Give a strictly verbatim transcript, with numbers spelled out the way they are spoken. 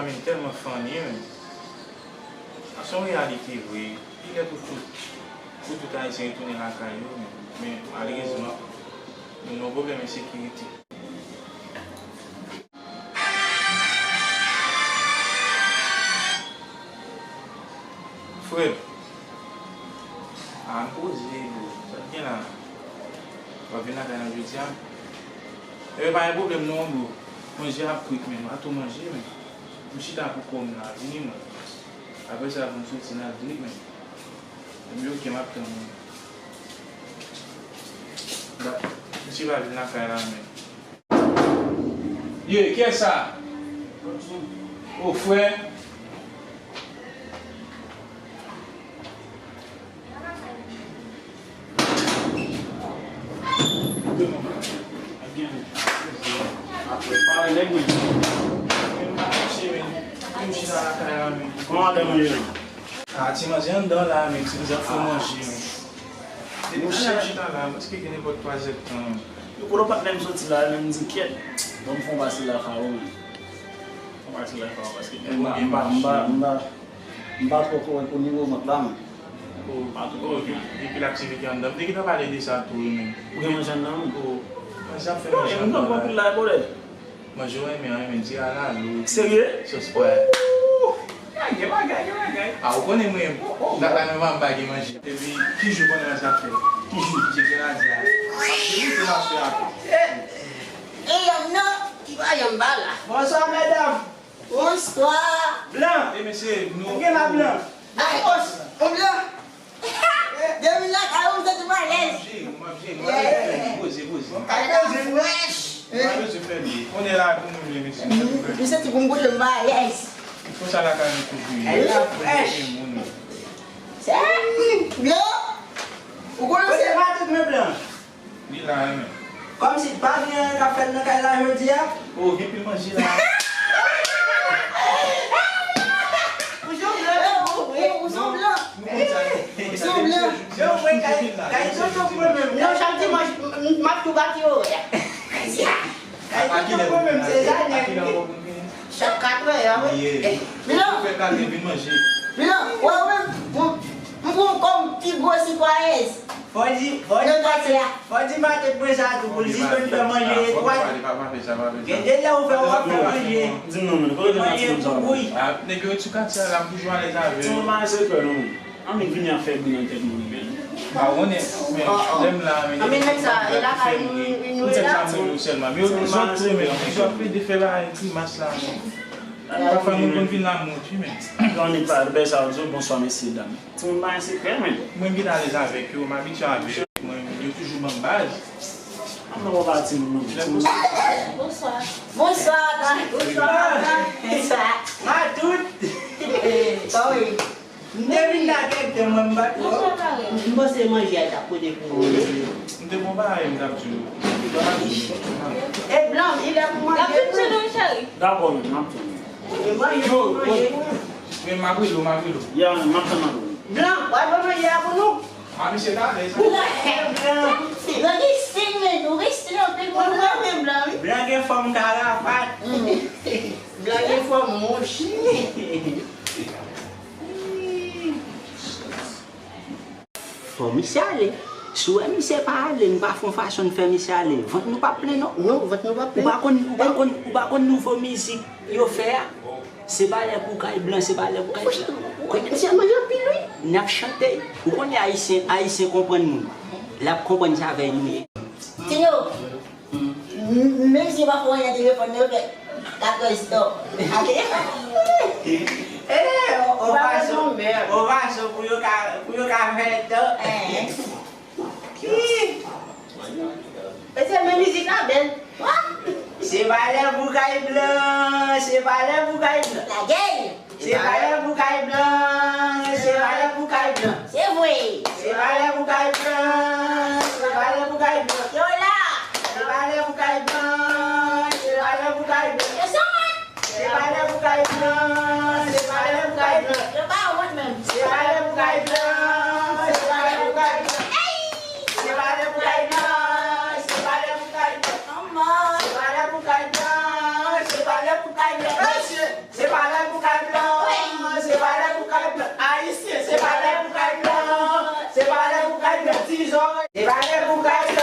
Men tèlman funny, men. A se yon reyalite vre. Li lè pou tout, pou tout Ayisyen retounen lakay yo, men, men malerezman, nou nan yon pwoblèm ensekirite. Fred, a, m poze, bro. Sa k gen la? W ap vin lakay la jodi a? Ebyen, pa gen pwoblèm non, bro. Manje ap kwit, men. M a tou manje, men. M chita pou kò m la, vini, mwen. Apre sa, pou m soti, n a vini, men. Ebyen, oke, m ap tann ou. Misye pa vin lakay la, men. Ye, kiyès sa? O, frè. Kòman de manje la? A, ti manje anndan la, men ti manje ap fè manje, men. Depi talè m chita la, èske gen nenpòt twa zèdtan? Yo konnen w pa t menm soti la, men m di kyèt. Ban m fè yon pase la, Faro, men. Yon pase la, Faro, paske m pa, m pa, m pa, m pa, m pa twò kòrèk pou nivo mwen la, men. Oh, pa twò kòrèk. Epi, epi l aktivite anndan. M te gentan pale de sa tou, wi, men. Ou gen manje anndan, wi? Oh, manje ap fè manje anndan la. Manje yo renmen an, renmen ti alalou. Serye? Sos pwa. Ooh! Gen bagay, gen bagay. A, ou konnen mwen, oh, oh, lakay mwen pa m pa gen manje. Epi, ki jou konnen manje ap fè? Ki jou? Jedi, madi a. Ap demoute mache a. E, e, yanm nan, ki pa yanm ba la. Bonswa, medam. Bonswa. Blan. E, mesye, nou. Gen la, blan. Ay, on blan. Depi lakay ou, m santi m alèz. Manje, manje, manje. Poze, poze. Kay la frèch. Mwen bezwen fè byen. Konnen la pou nou vle, mesye. M santi pou m kouche m pa alèz. Konsa lakay nou toujou ye. Kay la frèch. Se blan. Ou konnen se pa tout men blan. Li la, wi, men. Kòmsi pa gen anyen k ap fèt nan kay la jodi a. Oh, gen pil manje la. Ou se yon blan, ou, ou, ou se yon blan. Nou konn sa. Ou se yon blan. Yo, mwen, kay, kay tonton mwen menm. Non, chak dimanch, m, m, m ap tou bati yo. Kay tonton mwen menm, se zanèt. Chak katrè a, wi. Blan. Fè kate vin manje. Blan, wè, wè, m, m, m pran kòm pi gwo sitwayèz. Fò di, fò di, fò di matant mwen sa tou pou l sispann fè manje etwal. Gen de lè ou fè, w ap fè manje. Di m non, men, kote w te manje boubouy? Nèg yo sou katye a la, m toujou alèz avè yo. Ti yon bagay sekrè non, men. Annik vini ap fè bri nan tèt moun, men. Pa konnen, men, lè m la, men, anben nèg sa, e lakay nou, nou ye la. Ou tèt sa m renmen w sèlman. Men yo, zòt tou, men, zòt plede fè bagay grimas la, men. Pafwa moun konn vin la mont, wi, men. Annik pa bèl sa, yo di w bonswa, mesye dam. Timoun pa gen sekrè, men. Mwen, m gentan alèz avèk yo, m abitye avèk yo. Mwen, yo toujou ban m baz. An nan pa timoun, non. Bonswa. Bonswa. Bonswa, tata. Bonswa, tata. Matout. Kòman w ye? M te vin la kèk tan, mwen, m pa t wè w. M panse manje a t ap pote pou ou. M te bon bagay, m t ap di w. E blan, li lè pou manje tou. Dakò, men, m ap tann. Yo, men m ap rele w, m ap rele w. Ya, men m ap tann apre. Blan, w ap manje a pou nou? A, misye ta alèz. Blan. Blan gen stil, men, ou gen stil anpil, mwen renmen blan, wi. Blan gen fòm karafat. Blan gen fòm mouch. Fò misye ale. Si w wè misye pa ale, n pa fè yon fason n fè misye ale. Vant nou p ap plen, non. Non, vant nou p ap plen. Ou pa konn, ou pa konn, ou pa konn nouvo mizik yo fè a? Se pa lè pou kay blan, se pa lè pou kay blan. Ou wè misye manje anpil, wi. N ap chante. Ou konnen Ayisyen, Ayisyen konprann moun. L ap konprann sa vèy nou ye. Tino, m, menm si yo pa fè anyen nan telefòn nan, yo fè katrè stop. Ake. Eh, on, on fason, on fason pou yo ka, pou yo ka fè tan. Ki? E se men mizik la bèl. Se pa lè pou kay blan, se pa lè pou kay blan. Lagèy. Se pa lè pou kay blan, se pa lè pou kay blan. Se vre. Se pa lè pou kay blan, se pa lè pou kay blan. Yo la. Se pa lè pou kay blan, se pa lè pou kay blan. Yo sot. Se pa lè pou kay blan, se pa lè pou kay blan. Yo pa wont menm. Se pa lè pou kay blan, se pa lè pou kay blan. Ey! Se pa lè pou kay blan, se pa lè pou kay blan. Anmò. Se pa lè pou kay blan, se pa lè pou kay blan. Mesye, se pa lè Debake pou kay